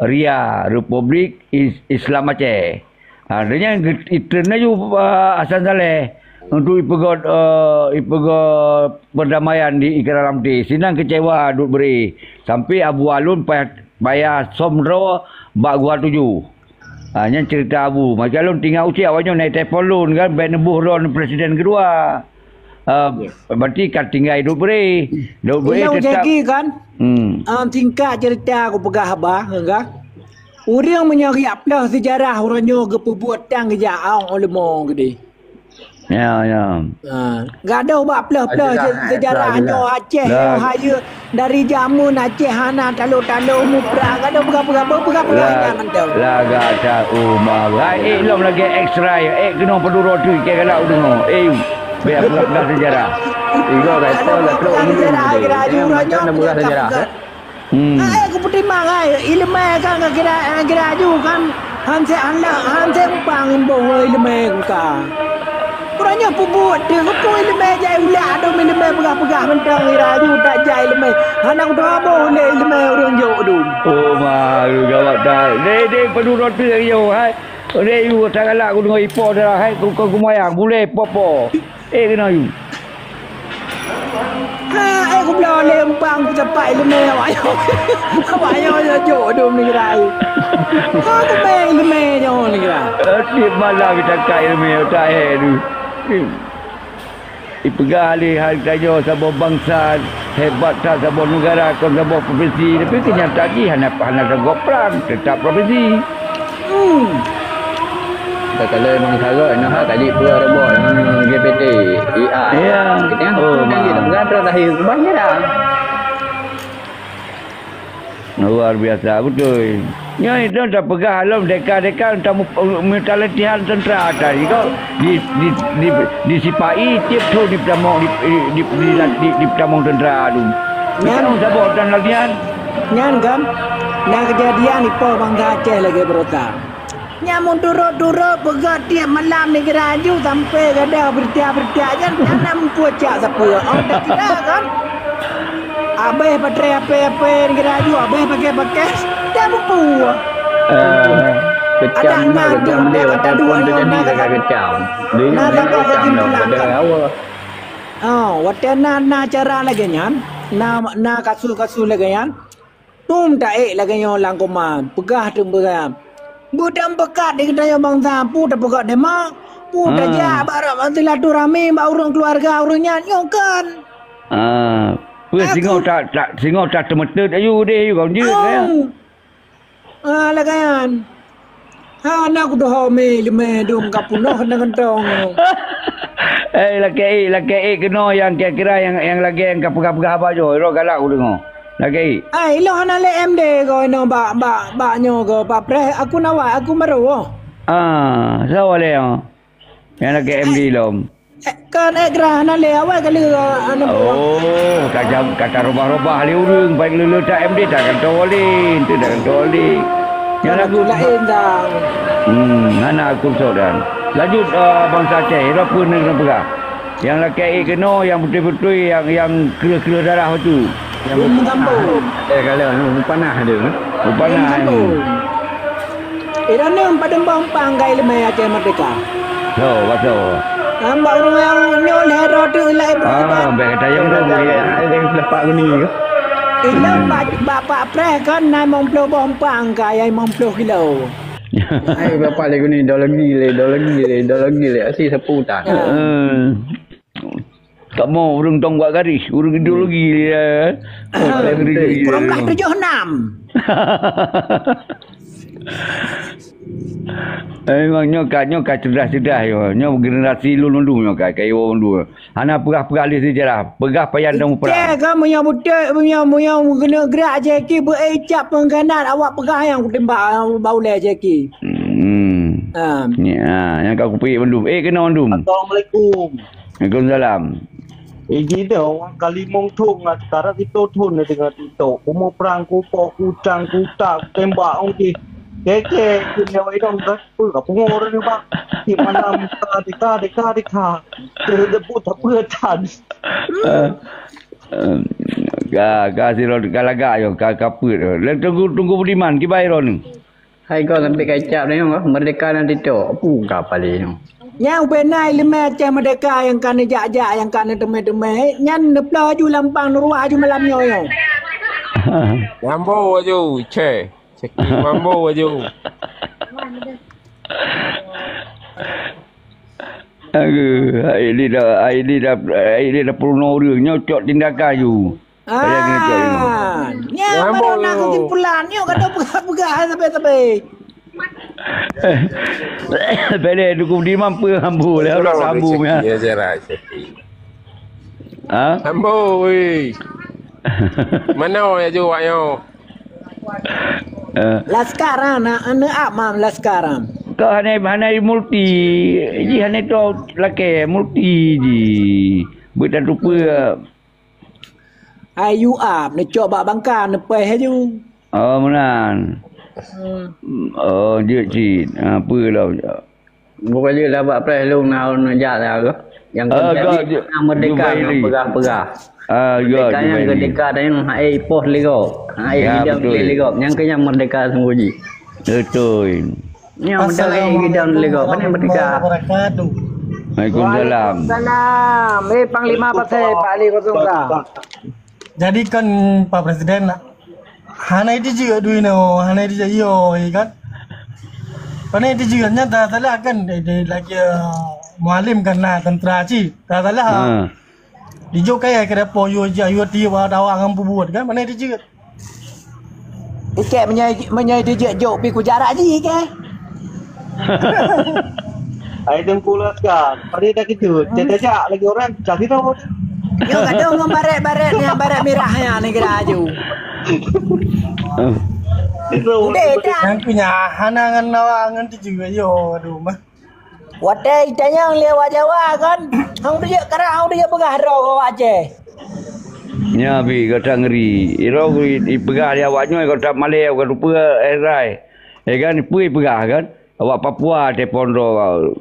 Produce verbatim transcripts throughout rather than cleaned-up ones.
RIA, Republik Is-, Islam Aceh. Ha, dan nyan ge-, itreun laju, ah, Hasan Saleh untuk ipeugöt, eh, ipeugöt perdamaian di Ikrar Lamte. Sinan keucewa duek bri. Sampai Abu Alun payah, payah som droe bak Gua Tujuh. Ha, nyan cerita Abu. Macam lôn tinggai ucit awak nyoe naik telepon lôn kan, bèk neuboh droen presiden kedua. Ah, berarti ka tinggai duek bri. Duek bri Ilong tetap. Jaki kan? Hmm. Ah, singkat cerita aku peugah bah, enggak? Ureueng meunyoe riak pleuh sejarah uroe nyoe geupeubuet tang geujak aong ulama gede. Ya, ya. Ha, gadoh bak pleuh-pleuh Sejarah, se-, eh, sejarah sejarah nyoe Aceh Lah. nyoe hayeue dari jameun Aceh hana talo-talo muprang gadoh peugah-peugah peugah-peugah Lah, nyan mantong. Lagak that uma. Hai, eh, lom lagèe X-ray, eh, keunoe padum droe tui, keu galak u deungoe. Eh, bèk peugah-peugah sejarah. Igo gapo Gadoh gatrok peugah-peugah sejarah, kira aju uroe nyoe macam peugah sejarah, peugah. Eh? Hmm. Hai, aku peutimang, hai. Ileumèe kan ka kira, kira aju kan. Han sép, han la-, han sép umpang boh ileumèe ka. Uroe nyoe peubuet teuh, keupeue ileumèe jai ulak dum ileumèe peugah-peugah mantong kira aju tak jai ileumèe. Hana kutoh boh lé ileumèe ureueng jok dum. Oh, ma, gawat that. Deh, deh, padum droe tui nyoe, hai. Deh, yu, tak galak ku deungoe ipo dah, hai, ku, ku, kumayang, bulèe po-po. Eh, keunoe yu. Ha, eh, kubloe lé umpang kucapak ileumèe awak nyoe. Awak nyoe jok dum neugara. Ha, kubloe ileumèe nyoe neugara. Tiep malam kita kat ileumèe, tak eh tu. Ipeugah lé hai tanyoe saboh bansa hebat that, saboh neugara kon saboh provinsi, tapi keunyata jih hana, hana sagoe prang, teutap provinsi. Hmm. Takalon memang sagoe, nah, kali peue roboh, hmm, G P T, I A. Iya. Kita yang Oh, tu ma. Lagi, bukan terus lahir, bukan nyerang. Luar biasa beutôi. Nyoe itu tapeugah lom deka-deka tamu-, meutalatihan teuntara tadi kok di, di, di, di sipai tiep thon dipeutamong, di, di, di, di, di, dipeutamong teuntara tu. Nyan. Dipeutamong saboh tan latihan. Nyan kan, na keujadian ipo bansa Aceh lagèe beurota. Nyan meuturot-turot peugah tiep malam neugara aju sampoe gadoh beureutia-beureutia nyan hana muphom cak sapeue. Oh, takira kan? Abéh patrei apé-apé neugara aju, abéh paké-paké, dak muphom. Eh, kecam Adak na, na kecam tu, dia, dak kata walaupun dua dia nyoe jadi na kata kecam. Dia na nyoe kata kecam kata dah, kata kata. Awak. Oh, watèe na, na cara lagèe nyan, na, na kasus-kasus lagèe nyan, Tum taék lagèe nyoe lam koma, peugah teuh peugah. Beudang peukat di geutanyoe bansa, peue tapeugah dema, peue Ha. tajak bak rot silaturahmi bak ureueng keuluwarga ureueng nyan nyoe kan. Ah, peue Aku singoh ta, ta, singoh ta teumeuteut ayu deh, ayu kau jeuet, ya? Au. Ah, lagèe nyan. Hana kudohome ileumèe dum ka punoh na geuntong. Eh, lakèe, lakèe keunoe nyang kira-kira nyang, nyang lagèe nyang ka peugah-peugah haba nyoe, rot galak kudeungoe. Lakèe. Ai, ilôn hana lé M D goe inoe bak, bak, bak nyoe goe, bak preh, aku nawai, aku meurôh. Ah, soe lé nyoe? Nyang lakèe M D lom. Eh, kan, eh, gerah hana lé awai kali, ah, aneuk buah. Oh, ka jam, ka tarubah-rubah lé ureueng, baik lé-lé tak M D tak kantô lé, enteuk tak kantô lé. Nyang lagu laén dah. Hmm, hana aku sok dan. Lanjut, ah, bansa Aceh, ira peue nyang peugah. Nyang lakèe keunoe, nyang beutôi-beutôi, nyang, nyang kreueh-kreueh darah tu. Nyang Bum Sambong. Eh, kalau, bum panah ada, eh? Bum panah Bum Sambong. Ira nyoe padum boh umpang ka ileumèe Aceh Merdeka. Yo, betul. Nambah ureueng nyoe lhèe droe teuk ilai Ah, bèk kata nyang tu. Ada lepak guni ke? Ilong bak, bak, bak preh kan na limong ploh boh umpang ka, ya limong ploh kilo. Hai, bapak lagi ni, dah lagi le, dah lagi le, dah lagi le. Asyik sapu tak? Ya. Eh. Kamoe ureueng tong buat garis, ureueng ideologi dia. Ureueng garis dia. Kurang belah tujuh enam. Eh, memang nyoe ka, nyoe ka cerdas-cerdas nyoe. Nyoe generasi lôn mandum nyoe ka, ka iwoe mandum. Hana peugah-peugah lé sejarah, peugah payan dan muprang. Ite ka meunyoe beutôi, meunyoe, meunyoe keuneuk gerak jeki beu-e icap peungganat awak peugah nyang kutimbak bak ulèe jeki. Hmm. Ha. Ya, nyang ka kupiek mandum. Eh, keunoe mandum. Assalamualaikum. Waalaikumsalam. Eh, jinoe ka limong thon, sekarang siplôh thon na deungon TikTok. Kumeung prang, kupo, kucang, kutak, kutembak, ong jih. Keke, keunoe idong ka peue, ka pungo ureueng nibak. Di mana muka, deka, deka, deka. Teudebu tak peue tan. Eh, eh, Ka, ka sidroe ka lagak nyoe, ka, ka peuet. Lôn tunggu, tunggu Budiman, kiban droeneuh. Hai kau sampai kacap ni, merdeka dan TikTok. Apa kau paling ni? Nyang ubé na ileumé Aceh merdeka nyang ka neujak-jak, nyang ka neuteumé-teumé. Nyan neuploh aju lampang, neuruah aju malam nyoe nyoe. Mambo aju, ceh. Ceki mambo aju. Aduh, hai ni dah, hai ni dah, hai ni dah peurunoe ureueng nyoe cok tindakan aju. Payah kena cok ilmu. Ah, nyan baru na kesimpulan. Nyoe ka peugah-peugah sabe-sabe. Pede dukung di mampu hambu leh, hambu ya. Ya, jerai. Ha? Hambu, weh. Mana ya jo wak yo? Eh. Laskar ah, na, na apa laskar ah? Kau hana, hana multi. Ji hana tu laki multi ji. Buat tak lupa. Ai you up, neucok bak bangka, neupèh laju. Oh, meunan. Hmm. Oh, jeuet cit. Ha, peue lom. Bukan jeuet lah bak preh lôn na neujak lah. Yang penting jeuet, na merdeka, Jubairi. Peugah-peugah. Ah, ya, merdeka nyang Jubairi. Merdeka dan nyang hai poh lé gob. Hai hidang lé gob. Nyang keu nyang merdeka sungguh jih. Betul. Nyoe meudarek gidang lé gob, pane merdeka. Assalamualaikum warahmatullahi wabarakatuh. Waalaikumsalam. Waalaikumsalam. Eh, Panglima Pasai, Pak Ali kosong tiga. Jadi kan Pak Presiden hana jijeuet duinoe, hana jijeuet yo, ya kan? Pane jijeuet nyan tak salah kan, dia, dia lagi, eh, Mualem kan na tentera cit. Tak salah. Ha. Dijok kaya keu depan yue jak, yue tiep awak ngon peubuet kan, pane dijeuet. Ikek meunyoe, meunyoe dijeuet jok pi kujarak jih ke? Hai Teungku Laskar, pada dah kejut. Kita jak lagi orang, cah sidroe. Nyoe gadoh ngon baret-baret nyang baret mirah nyan neugah laju. Sidroe. Udeh dah. Nyang keu nyan hana ngon awak ngon tijeuet yo, aduh mah. Watèe jitanyong lé awak Jawa kan, hang deuh karang hang deuh peugah droe keu awak Aceh. Nyan pih gata ngeri. Iroe ipeugah lé awak nyoe gata malèe, gata peue, eh, rai. Eh, kan, peue ipeugah kan? Awak Papua telepon droe.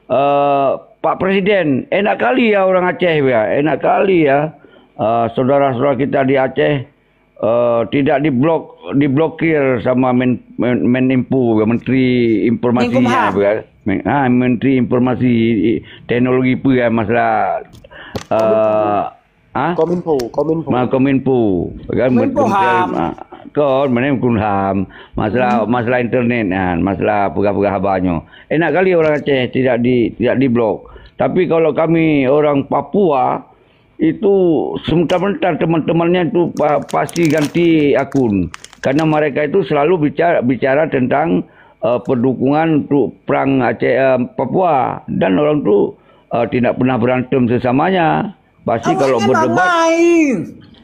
Eh, Pak Presiden, enak kali ya orang Aceh ya. Enak kali ya. Eh, saudara-saudara kita di Aceh eh, tidak diblok, diblokir sama Men-, Men-, Meninfo, Menteri Informasinya, Menkumham. Apa ya? Men-, ha, Menteri Informasi, Teknologi apa ya, masalah, eh, ha? Kominfo, Kominfo. Ma-, Kominfo, kan? Menkumham. Menteri, ha, kon, mana Menkumham? Masalah, masalah internet, ha, masalah peugah-peugah haba nyoe. Enak kali orang Aceh tidak di, tidak diblok. Tapi kalau kami orang Papua, itu sementara-mentara teman-temannya itu pa-, pasti ganti akun. Karena mereka itu selalu bicara, bicara tentang, eh, perdukungan untuk perang Aceh, eh, Papua. Dan orang tu, eh, tidak pernah berantem sesamanya. Pasti kalau berdebat,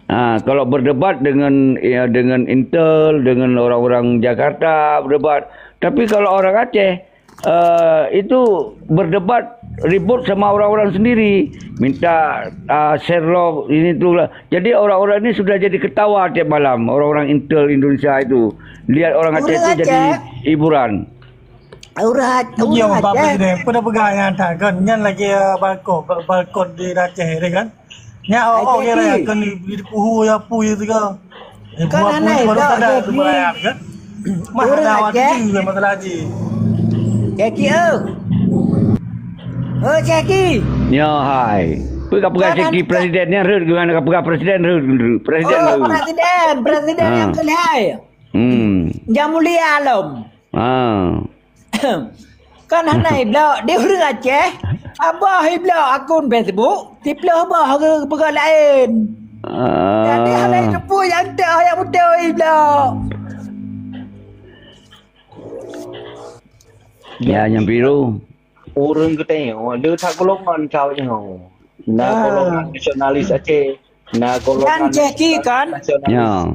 ha, kalau berdebat dengan, ya, dengan Intel, dengan orang-orang Jakarta berdebat. Tapi kalau orang Aceh, eh, itu berdebat ribut sama orang-orang sendiri, minta, ah, Sherlock ini tu lah. Jadi orang-orang ini sudah jadi ketawa tiap malam, orang-orang Intel Indonesia itu. Lihat orang Aceh itu jadi hiburan. Orang Aceh. Iya, Pak Presiden. Apa dah pegang yang tak kan? Nyan lagi, eh, balkon, balkon di Aceh dia kan? Nyak awak kira akan di, di puhu ya pu ya tiga. Eh, kan buat aneh puhu baru tak ada tu bayar kan? Mah ada awak Aceh. Tinggi masalah haji. Ceki, oh. Oh, Ceki. Ya, hai. Apa kau pegang Ceki presiden ni? Rut gimana kau pegang presiden? Rut, rut. Presiden. Oh, presiden. Presiden yang kelihai. Hmm. Yang mulia lom. Ah. Kan hana iblok di ureueng Aceh, saboh iblok akun Facebook, siplôh boh ke peugah laén. Ah. Jadi hana teupeu nyang toh nyang beutôi iblok. Ya, nyang biru. Ureueng geutanyoe le that golongan kawak nyoe. Na golongan nasionalis Aceh. Nah, golongan ceki kan? Ya.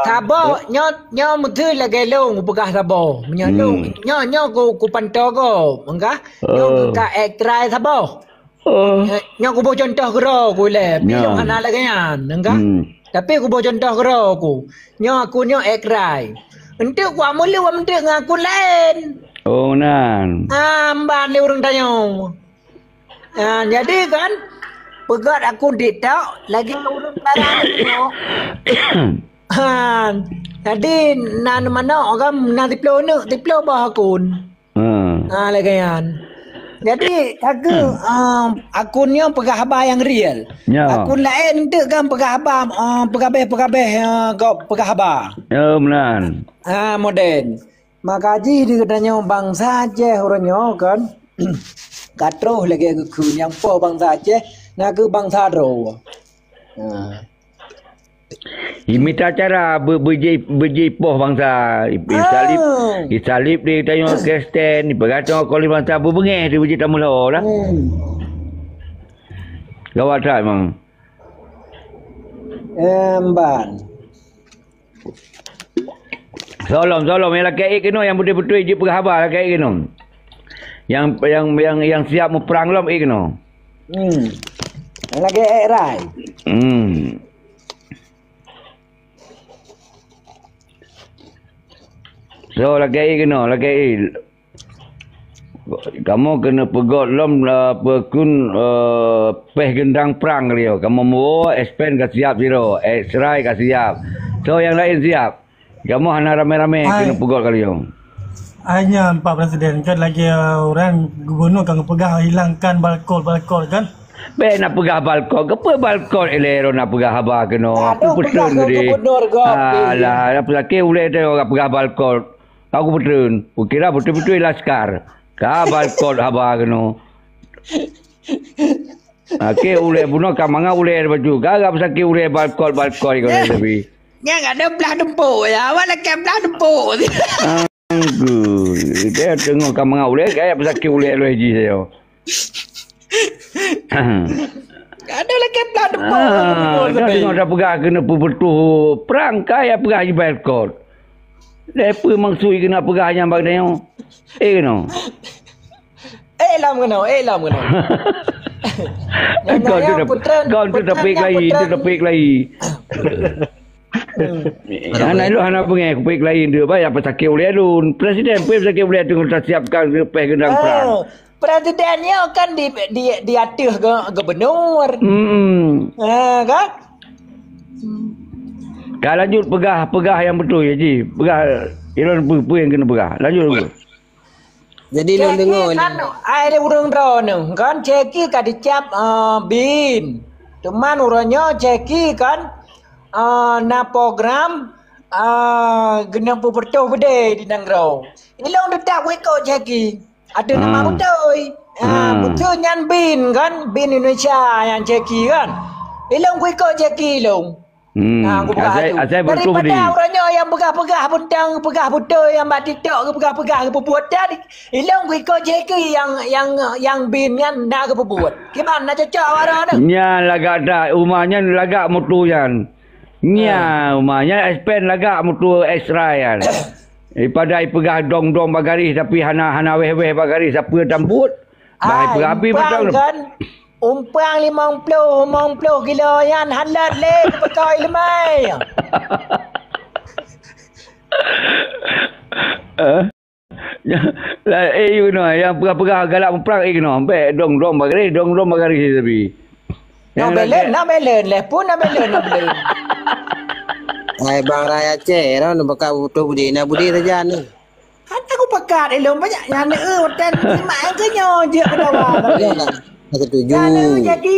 Saboh nyoe, nyoe meuteui lagèe lôn peugah saboh. Meunyoe lôn, nyoe, nyoe ku, ku pantoe gob, meugah. Nyoe ka ek trai saboh. Nyoe, nyoe kuboh contoh keudroe ku ilèe. Pi lôn hana lagèe nyan, meugah. Tapi kuboh contoh keudroe ku. Nyoe aku nyoe ek trai. Enteuk ku ameuleuh enteuk ngon aku laén. Oh, nan. Ah, meunan lé ureueng tanyoe. Ah, jadi kan, Peugöt akun TikTok lagèe ureueng barang nyoe. Ha, jadi na manok kan na siploh neuk, siploh boh akun. Hmm. Ha, lagèe nyan. Jadi, ka keuh, um, akun nyoe peugah haba nyang real. Ya. Akun laén teuk kan peugah haba, um, peugabeh-peugabeh, uh, gob peugah haba. Ya, meunan. Ha, modern. Maka jih di geutanyoe bansa Aceh uroe nyoe kan, ka troh lagèe geukheun nyang po bansa Aceh, na keuh bansa droe. Ha. Imita cara be-, beujih, beujih poh bansa. I-, isalib, Ah. isalib di tanyoe Kristen, ipeugah tanyoe kali bansa beubeungèh di beujih tameulho lah. Hmm. Gawat that memang. Emban. Solom, solom, nyang lakèe ék keunoe, nyang beutôi-beutôi jeuet peugah haba lakèe ék keunoe. Nyang, nyang, nyang, nyang siap muprang lom ék keunoe. Hmm. Nyang lakèe ék rai. Hmm. So, lakèe ék keunoe, lakèe ék. Kamoe keuneuk peugöt lom, eh, peukun, eh, pèh geundang prang kali nyoe. Kamoe muwoe, S-pen ka siap sidroe, X-ray ka siap. So, nyang laén siap. Kamoe hana ramè-ramè Hai. keuneuk peugöt kali nyoe. Hai nyan, Pak Presiden, kan lagèe ureueng gubernur ka geupeugah hilangkan balkot-balkot, kan? Bèk na peugah balkot. Keupeue balkot ilèe droe na peugah haba keunoe? Aduh, Aku peugah peutreun keu geude. gubernur gob. Alah, apa sakét ulèe droe ka peugah balkot. Aku peutreun. Kukira beutôi-beutôi laskar. Ka balkot haba keunoe. Oke, ulèe bunoe ka mangat ulèe baju. Ka gap sakét ulèe balkot-balkot kau tapi. Nyang ada blah dempuk ya. Awak lakèe blah dempuk. Angku, dia tengok ka mangat ulèe, kaya sakét ulèe loi jih saya. Ada lakèe blah dempuk. Ah, dia tengok dah peugah keuneuk peubutuh perang, kaya peugah jibai kot. Dai peue maksud keuneuk peugah nyang bak nyoe? Eh, keunoe. Eh, lam keunoe, eh, lam keunoe. Kau tu dah, kau tu dah pek lain, tu dah pek lain. Hmm. Hana ilôn hana beungèh, kupek lain tu. Baik apa sakét ulèe lôn. Presiden pun sakét ulèe tu, kita siapkan pèh geundang perang. Oh, presiden nyoe kan di, di, di ateueh ge-, gubernur. Hmm. Ha, kan? Ka lanjut peugah, peugah nyang beutôi, Haji. Peugah, ilôn peue, peue nyang keuneuk peugah. Lanjut, lanjut. Jadi, lôn deungoe kan, ai ureueng droeneuh kan, Cheki ka dicap, eh, bin. Teuma uroe nyoe Cheki kan, eh, na program, eh, geuneuk peubeutôh beudé di nanggroe. Ilôn teutap wiko Cheki. Ada nama beutôi. Ah, beutôi nyan bin kan, bin Indonesia nyang Cheki kan. Ilôn wiko Cheki ilôn. Hmm, asai, asai beutôh beudé. Daripada ureueng nyoe nyang peugah-peugah buntang, peugah beutôi nyang bak TikTok, geupeugah-peugah geupeubuet tadi. Ilôn wiko Cheki nyang, nyang, nyang bin nyan na geupeubuet. Kiban na cocok awak droe tu? Nyan lagak that, uma nyan lagak mutu nyan. Nyan, uma nyan S-pen lagak mutu X-ray nyan. Daripada ipeugah dong-dong bagaréh tapi hana, hana wéh-wéh bagaréh sapeue tambuet. Bah ipeugah api beutôi. Kan? Umpang limong ploh, limong ploh kilo nyan halat lé geupeukoi leumai. Eh? Lah, eh, you know, nyang peugah-peugah galak muprang, eh, you know, bèk dong-dong bagaréh, dong-dong bagaréh tapi. Nyang balon, na balon lé pun, na balon, na balon. Hai bang raya Aceh, ron baka butuh budi, na budi saja ni. Hana kupakat ilôn banyak nyan, eh, hotel simak nyang keu nyoe jeuet keu dawa. Nyoe lah, setuju. Nyan, eh, jadi,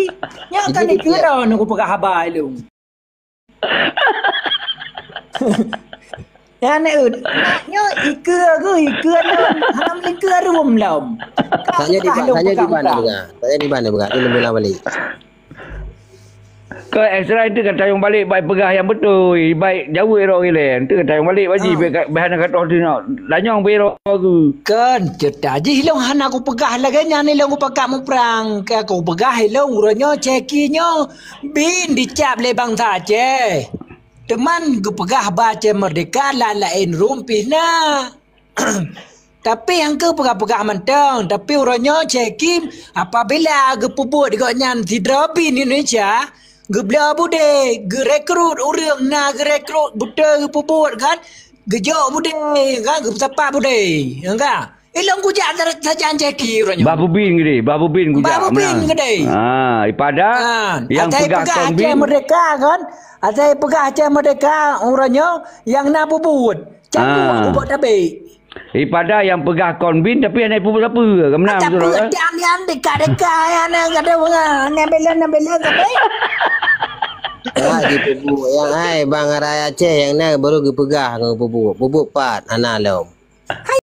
nyoe kan dikeue droeneuh kupeugah haba ilôn. Nyan, eh, nyoe ikeue geuh, ikeue lôn, hana meulikeue rum lom. Tanya di, tanya di mana peugah? Tanya di mana peugah? Dia bola balik. Keu X-ray tu ka tayong balek, bai peugah nyang beutôi, bai jaweueb roh ilèe. Tu ka tayong balek, baji, bèk ka, bèk hana ka toh tu nak. Lanyong bèk roh tu. Kan, cerita jih ilôn hana kupeugah lagèe nyan, ilôn kupakat muprang. Ka kupeugah ilôn uroe nyoe Cheki nyoe bin dicap lé bansa Aceh. Teuma geupeugah bak Aceh Merdeka laén-laén rum pih na. Tapi nyang keu peugah-peugah mantong, tapi uroe nyoe Cheki apabila geupeubuet gobnyan sidroe bin Indonesia, geubloe budé, geurekrut ureueng na geurekrut beutôi geupeubuet kan, geujok budé kan, geupeusapat budé, ya kan? Ilong kujak dari sajan ceki uronya. Bah Bubin gede, Bah Bubin kujak. Bah Bubin gede. Ah, ipada Ah, yang asai peugah peugah kon Aceh bin. Merdeka kan? Asai peugah Aceh Merdeka uronya yang na bubut. Canggu Ah. aku buat tabe. Ipada yang peugah kon bin tapi hana ipubuet apa. Kemana Ada betul? Peudam yang dekat-dekat yang na kata orang. Nak bela, nak bela tapi. Ah, dipubuet yang ai bang arai Aceh yang na baru geupeugah ngon pubuet. Pubuet pat ana lom.